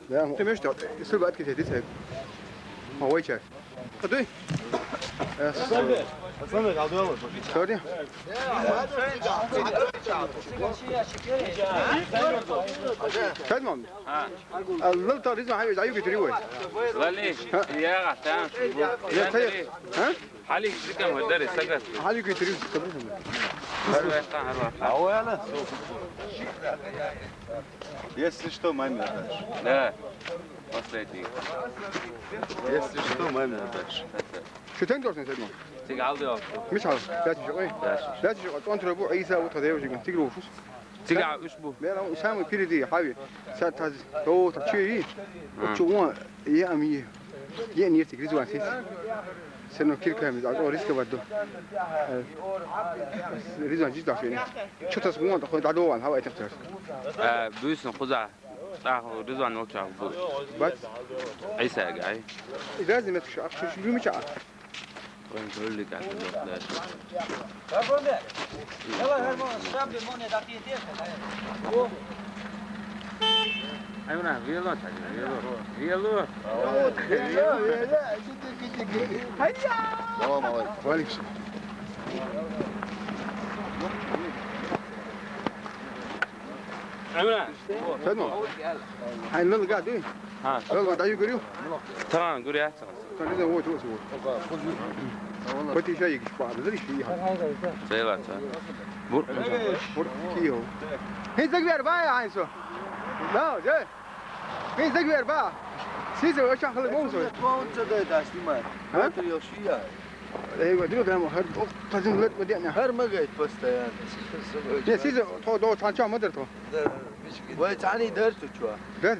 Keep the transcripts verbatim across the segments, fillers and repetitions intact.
Да, ты имеешь что? Сюда открыть, иди, сэр. А, ой, чай. Подуй. Э, Sorry. Сэр, мам. А, ну, то, Риза, хай, да, юг, три, ой. Лали, ха? Я, там, я, сэр. А? Али, ты там, вот, дари, сагат. Али, юг, три, сэр. Али, али. Если что, маме отдашь. Да. Последний. Если что, маме отдашь. Что ты должен, сэр, мам? Ты галды. Мишал, я тебе, ой. Да. Я тебе, он трубу, Иса, вот, а я уже, ты грушусь. Цига уж бу. Мера самый впереди, хави. Сатаз, то, то чуи. А. Чуон, я ами. Я не эти гризуан сис. Сено кирками, а то риска ваду. Э, Ризуан жида фини. Чё-то смон, такой дадован, хава этих тер. Э, буйсун куза. А, Ризуан волча бу. Бат. Айса гай. Изаз не метш, а что, что, что, Вон гөллик атып жок да. Ай, мына вело чагы, вело. Вело. Давай, малай. Валик. Ай, мына. Садно. Ай, ныл га, ды. Ха. Ныл га, даю гурю. Таган гурю, таган. Таган да, вот, вот, вот. Потиша егиш па, да, иши, я. Цела, ца. Бур. Бур, кио. Хин загвер, ба, айсо. Да, же. Хин загвер, ба. Сизе, оча хылы, мон сой. Мон сой да, да, снимай. А? Это я шия. Эй, вот, да, хар, тазим лет, вот, я. Хар магай постоянно. Не, сизе, то, до, танча, мадер, то. Да, вай, тани дер, ты чё? Дер.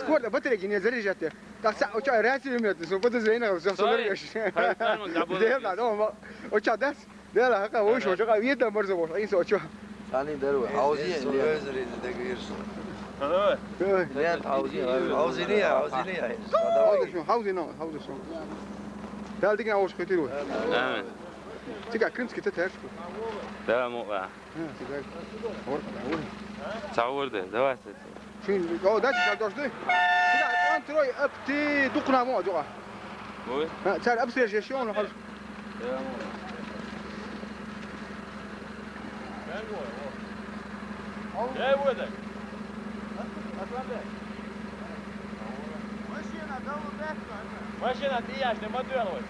Скоро батарейки не заряжать. Так, са, оча, ряд себе мед, со подозрение, всё, всё Sorry. Нормально. Хай, хай, мон забыл. Дела, дома. Оча, дас. Дела, хака, ой, Ага. Оча, видно, морзо, ой, инсо, оча. Сани дару, хаузи, Лен. Ага. Лен, хаузи, хаузи не, хаузи не. Хаузи шо, хаузи но, хаузи шо. Дал дигна ош хетиру. Амин. Тика крымский тетер. Да, му, а. А, тика. Ор, ор. Савурды, давай. Шин, о, дальше сейчас должны. Тика, он трой, ап, ты, дукна, мо, дукна. Ой. А, царь обслеживаешь, он хал. Машина, да, вот это. Машина, ты яшь, не мотор, вот.